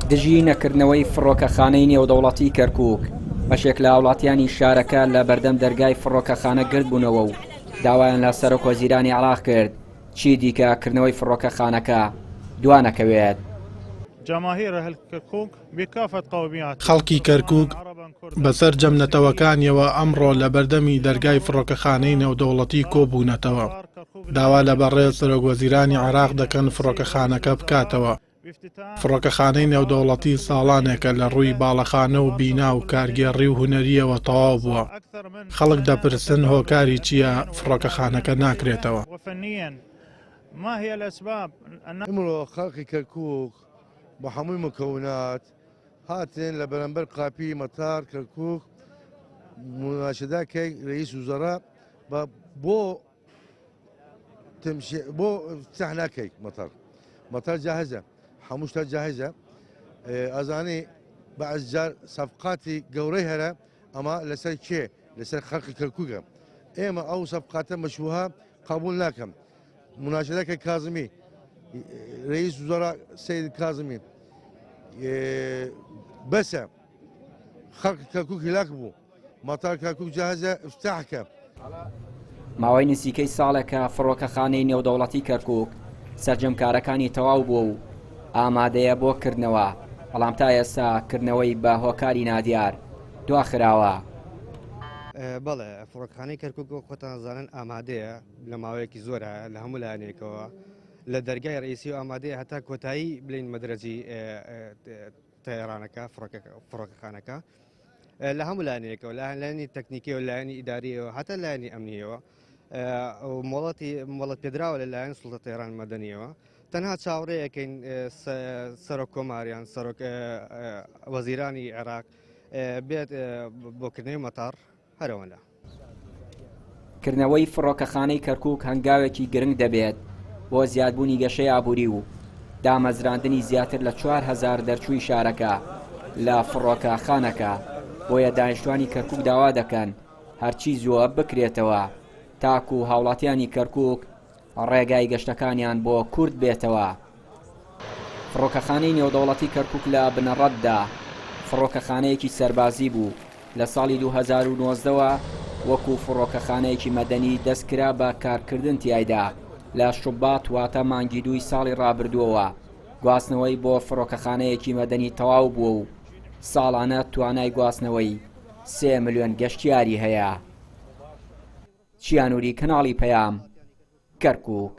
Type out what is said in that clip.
دژی نەکردنەوەی فڕۆکەخانەی نێودەوڵەتی کەرکوک، بەشێک لە هاوڵاتیانی شارەکە لە بەردەم دەرگای فڕۆکەخانە گردبوونەوە و داوایان لە سەرۆکوەزیرانی عێراق کرد چی دیکە کردنەوەی فڕۆکەخانەکە دوانەکەوێت. خەڵکی کەرکوک بە سەرجەم نەتەوەکانیەوە ئەمڕۆ لە بەردەمی دەرگای فڕۆکەخانەی نێودەوڵەتی کۆبوونەتەوە، داوا لە بەڕێز سەرۆکوەزیرانی عێراق دەکەن فڕۆکەخانەکە بکاتەوە. فڕۆکەخانەی نێودەوڵەتی ساڵانێکە لە ڕووی باڵەخانە و بینا و کارگێڕی و هونەرییەوە تەواو بووە، خەڵک دەپرسن هۆکاری چییە فڕۆکەخانەکە ناکرێتەوە؟ ئمڕۆ خەڵکی کەرکوک بە هەمووی مکونات هاتن لە بەرامبەر قاپی مەتار کەرکوک مناشدە کەی رئیس وزراء بە بۆ تمشي بۆ افتتاح ناکەی مەتار مەتار جاهزە هەموو شتە جاهزە ئەزانی بەعز جار سەفقاتی گەورەی هەرە ئەمە لەسەر کێ لەسەر خەڵکی کەرکووکە ئێمە ئەو سەفقاتە مەشوها قبول ناکەم مناشدەکە کازمی رئیس وزراء سید کازمی بەسە خەڵکی کەرکوک هیلاک بوو مەتار کەرکوک جاهزە افتتاح کە. ماوەی نزیکەی ساڵێکە فڕۆکەخانەی نێودەوڵەتی کەرکوک سەرجەم کارەکانی تەواو بووە و ئامادەیە بۆ کردنەوە، بەڵام تا ئێستا کردنەوەی بە هۆکاری نادیار دواخراوە. بەڵێ فڕۆکەخانەی کەرکوک وەک خۆتان زانن ئامادەیە لە ماوەیەکی زۆرە لە هەموو لایەنێکەوە لە دەرگای ڕئیسی و ئامادەیە هەتا کۆتایی بلین مەدرەجی تەیرانەکە فڕۆکەخانەکە لە هەموو لایەنێکەوە لە لایەنی تەکنیکی و لایەنی ئیداریەوە هەتا لایەنی ئەمنیەوە مۆڵەتی مۆڵەت پێدراوە لە لایەن سوڵتە تەیران مەدەنیەوە تەنها چاوەڕێیەکەین سەرۆک کۆماریان سەرۆک وەزیرانی عێراق بێت بۆکردنەوەی مەتار هەرەوەندە. کردنەوەی فڕۆکەخانەی کەرکوک هەنگاوێکی گرنگ دەبێت بۆ زیادبوونی گەشەی ئابووری و دامەزراندنی زیاتر لە 4000 دەرچووی شارەکە لە فڕۆکەخانەکە، بۆیە دانیشتوانی کەرکوک داوا دەکەن هەرچی زووە بکرێتەوە تاکو هاوڵاتیانی کەرکوک ڕێگای گەشتەکانیان بۆ کورت بێتەوە. فڕۆکەخانەی نێودەوڵەتی کەرکوک لە بنەڕەتدا فڕۆکەخانەیەکی سەربازی بوو، لە ساڵی 2019 وە وەکو فڕۆکەخانەیەکی مەدەنی دەست کرا بە کارکردن تیایدا، لە شوبات واتە مانگی دووی ساڵی ڕابردووەوە گواستنەوەی بۆ فڕۆکەخانەیەکی مەدەنی تەواو بووە و ساڵانە توانای گواستنەوەی سێ ملیۆن گەشتیاری هەیە. چیانوری کەناڵی پەیام، کەرکوک.